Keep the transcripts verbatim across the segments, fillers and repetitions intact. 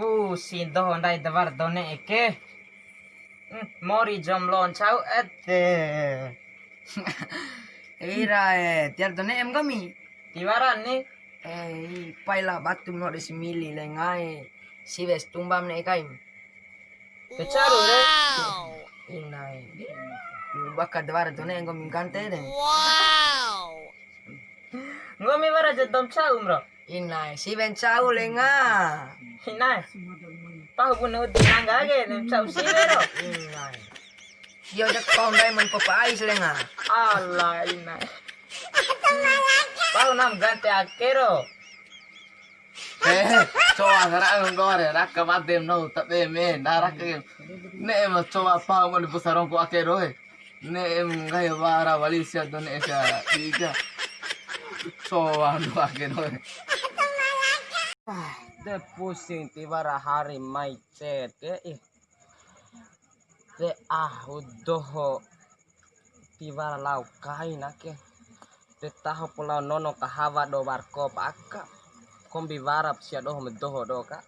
Pusi doho ndai da wara dou ne'e ke. Hmm, mori jomblo ncau ede. Ira e, tiwara dou ne'e nggomi? Tiwara ni. Eh, i, pai la batu mlo de simili lenga e. Siwe si tumba ma ne'e kaim. Te caru re. Inae. Baka da wara dou ne'e nggomi nggante de. Nggomi wara ja dou ma cau, bro. Inae, siwe ncau lenga. Inae. Pahu bune uti nangga ake, ne cau siwe ro. Inae. Tio ja kau ndai man papa ais lenga. Ala inae. Pahu nam nggante ake ro. Eh, cowa sara nggore, raka badem no, tabe me, na raka. Ne'e ma cowa pahu man busa rongko ake ro e. Ne'e nggahi wara wali sia dou ne'e sia tiga. Cowa ndo ake doho. Ah, de pusing tiwara hari mai cet ke, ih. De ahu doho tiwara lao kain ake. De taho pu lao nono kahawa do warkop aka. Kombi warap sia doho ma doho do ka.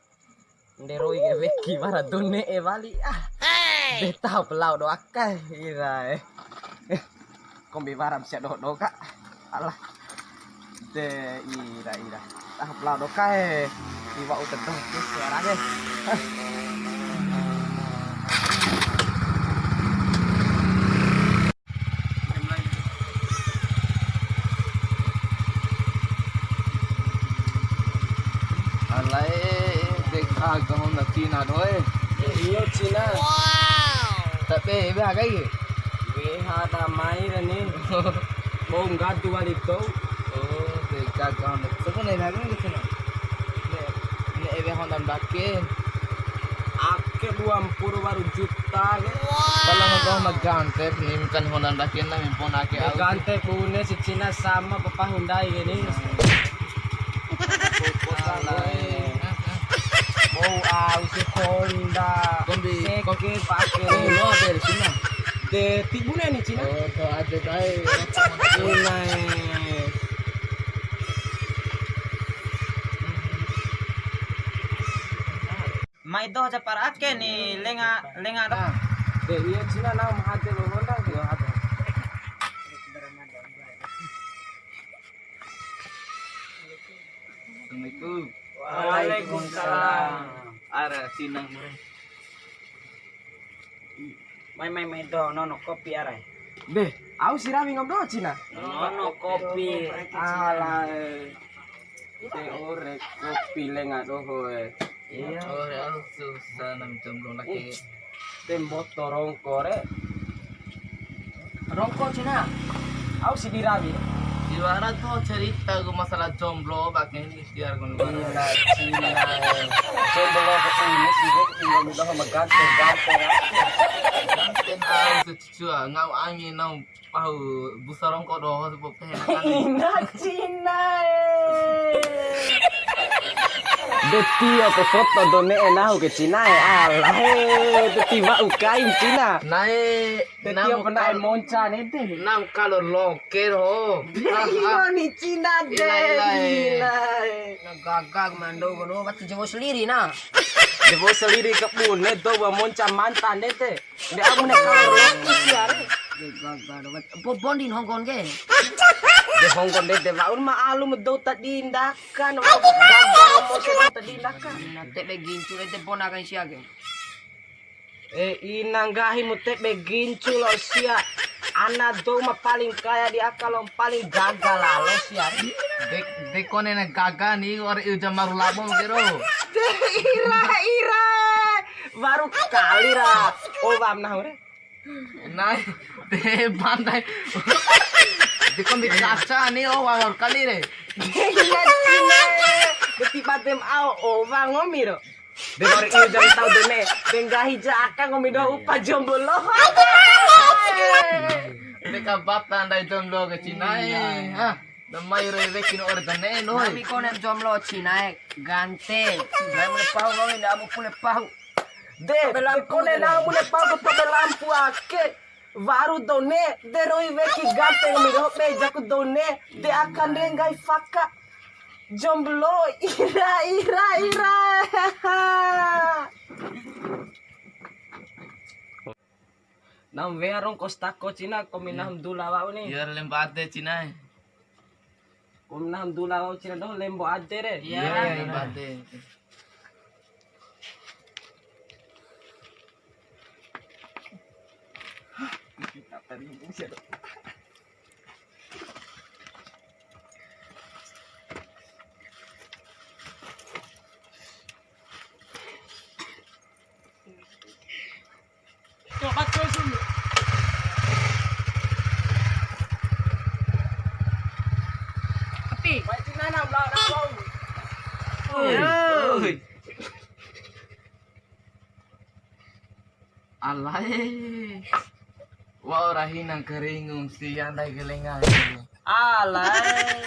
Nde roi ke weki wara dou ne'e wali, ah. Hei. De taho pu lao do aka e, ira e. Kombi wara sia doho do ka. Alah. De ira, ira. Taho pu lao do ka e. Iwa uta doho ke suara ke. Alae, de gaga Honda Cina doe. Iyo, Cina. Tabe, ebe aga ke? Weha da mai ra ni. Bou nggadu wali dou. Oh, de gaga Honda. Sabune gaga ni Cina. Ne, ne ebe Honda ndake. Ake dua mpuru waru juta ke. Pala ngoto ma gante, ni kan Honda ndake na, mi pona ake au. Gante bune si Cina sama papa Hyundai ke ni. Alae. Bou au si Honda. Kombi, seke pake. Kombi lo ade Cina. De ti bune ni Cina. Oh, to ade kai. Cina e. Mai doho ja para ake ni lenga, lenga doho. De, iyo Cina nahu ma hade lo Honda. Iyo, hade. Assalamualaikum. Waalaikumsalam. Ara Cina mure. Mai, mai, mai doho nono kopi ara. Be, au si rawi ngam doho Cina. Nono kopi. Alah. Te ore kopi lenga doho e. Iya. Ore au susah nam jomblo lagi. Te mboto rongko re. Rongko Cina. Au si di rawi. Di mana tuh cerita gue masalah jomblo, pakai ini ikhtiar gue. Gila, Cina. Jomblo ke sini sih, gue tinggal di bawah megante-gante. Gante au secua, ngau angin, ngau Pahu busa rongko doho si Bob teh enakan. Ina Cina e. De tio ko foto do ne'e nahu ke Cina e. Alah e, de ti wa'u kain Cina. Nae, de tio pernah monca nede. Nam kalo loker ho. De ino ni Cina de. Ila, ila e. Ila e. Na gagag mando kono, wati jewo seliri na. Jewo seliri ke bune do wa monca mantan nede. De amu ne kalo loki sia re. De gaga do. Bo bondin Hongkong ke. De Hongkong de, de wa'un ma alum dou ta dindakan. Gaga romo se dou ta dindakan. Na tebe gincu de bona kan sia ke. E ina nggahi mu tebe gincu lo sia. Ana dou ma paling kaya di aka lo paling gaga lalo sia re. De, de kone na gaga ni ore iu jamaru labo ke ro. De ira, ira. Waru kali ra. Owam nahu re. Nai, de pantai. De kombi kaca ni, oh, waru kali re. De ina Cina re. De tiba dem au, owa ngomi ro. De waru iu jam tau de ne. De nggahi ja aka ngomi doho upa jomblo. De kabata ndai jomblo ke Cina e. Ah. Na mai roi weki no ore ta ne'e no. Nami kone jomblo Cina e, gante. Nami mune pahu kau, nami mune pahu. De, de kone nami mune pahu to be lampu ake. Waru dou ne'e, de roi weki gante nggomi doho be jaku dou ne'e, de akan de nggahi faka. Jomblo, ira, ira, ira. Nahu wea rongko satako cina, kombi nahu ma dula wa'u ni. Iya, lembo ade cina e. Kombi nahu ma dula wa'u cina doho, lembo ade re. Iya, lembo ade. Coba terus dulu. Tapi. Oi, oi. Alae. Wa'ura hina karingu sia ndai gelenga. Alae.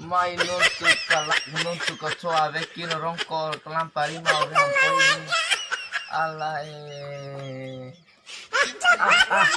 Mai nuntu kala-, nuntu kacoa weki no rongko kalampa rima ore hampoi. Alae. Ah, ah.